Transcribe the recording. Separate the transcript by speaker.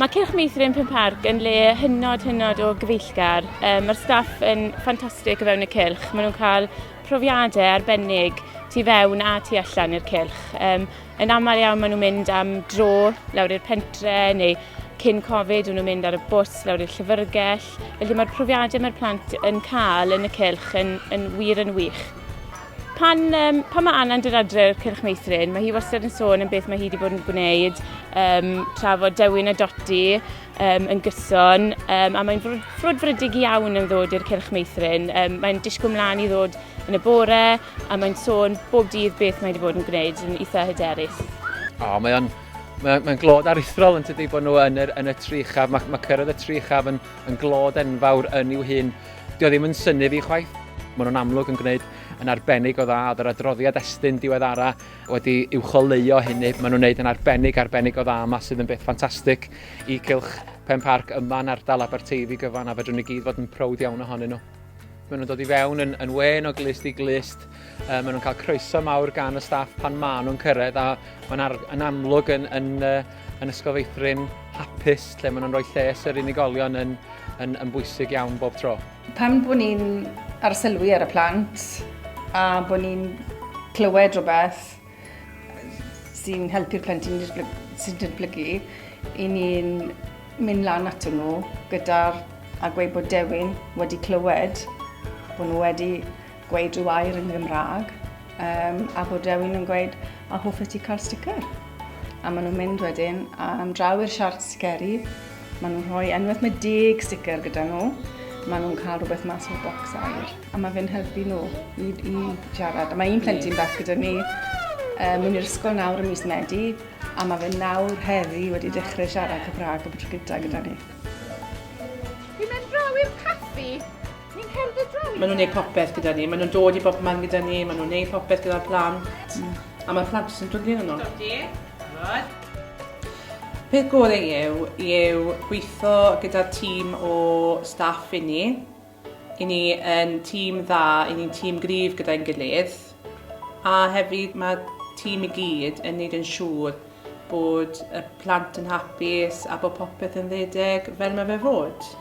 Speaker 1: Mae Cylch Meithrin Penparc yn le hynod, hynod o gyfeillgar. Um, Mae'r staff yn ffantastig o fewn y cylch. Maen nhw'n cael profiadau arbennig tu fewn a tu allan i'r cylch. Um, yn aml iawn maen nhw'n mynd am dro lawr i'r pentre neu cyn Covid o'n nhw'n mynd ar y bws lawr i'r llyfrgell. Felly mae'r profiadau mae'r plant yn cael yn y cylch yn, yn wir yn wych. Pan, um, pan mae Anna'n dod adre o'r Cylch Meithrin, mae hi wastad yn sôn am beth mae hi wedi bod yn gwneud, um, trafod Dewin a Doti um, yn gyson, um, a mae'n frwdfrydig iawn yn ddod i'r Cylch Meithrin. Um, mae'n disgwyl mlaen i ddod yn y bore, a mae'n sôn bob dydd beth mae wedi bod yn gwneud yn eitha hyderus.
Speaker 2: O, mae o'n Mae'n mae glod aruthrol yn tydi bod nhw yn, yr, yn y tri uchaf. Mae, mae cyrraedd y tri uchaf yn, yn glod enfawr yn i'w hun. Dio ddim yn synnu fi chwaith. Maen nhw'n amlwg yn gwneud yn arbennig o dda. Oedd yr adroddiad Estyn diweddara wedi uwcholeuo hynny. Maen nhw'n gwneud yn arbennig, arbennig o dda yma sydd yn beth ffantastig i Cylch Pen Parc yma yn ardal Aberteifi gyfan a fedrwn ni gyd fod yn prowd iawn ohonyn nhw. Maen nhw'n dod i fewn yn, yn wên o glust i glust. Uh, maen nhw'n cael croeso mawr gan y staff pan maen nhw'n cyrraedd a mae'n ar, yn amlwg yn, yn, uh, yn ysgol feithrin hapus lle maen nhw'n rhoi lles yr unigolion yn, yn, yn bwysig iawn bob tro.
Speaker 3: Pan bod ni'n arsylwi ar y plant a bod ni'n clywed rhywbeth sy'n helpu'r plentyn sy'n datblygu, i ni'n mynd lan ato nhw gyda'r a gweud bod Dewin wedi clywed bod nhw wedi gweud rhyw air yn Gymraeg um, a bod Dewin yn gweud a hoffet ti cael sticker? A maen nhw'n mynd wedyn am draw i'r siart sticeri, maen nhw'n rhoi enwaith mae deg sticker gyda nhw, maen nhw'n cael rhywbeth mas o'r bocs air, a mae fe'n helpu nhw i, i siarad. A mae un plentyn bach gyda ni, um, mynd i'r ysgol nawr ym mis Medi, a mae fe nawr heddi wedi dechrau siarad Cymraeg am y tro gyntaf gyda ni.
Speaker 1: Fi'n mynd draw i'r caffi. Ni'n cerdded draw i...
Speaker 4: Maen nhw'n gwneud popeth gyda ni. Maen nhw'n dod i bob man gyda ni, maen nhw'n gwneud popeth gyda'r plant. Mm. A mae'r plant jyst yn dwlu arno nhw.
Speaker 1: Dodi. Barod.
Speaker 4: Peth gorau yw, yw gweithio gyda tîm o staff i ni. I ni yn tîm dda, i ni'n tîm gryf gyda'n gilydd. A hefyd mae tîm i gyd yn neud yn siŵr bod y plant yn hapus a bod popeth yn rhedeg fel mae fe fod.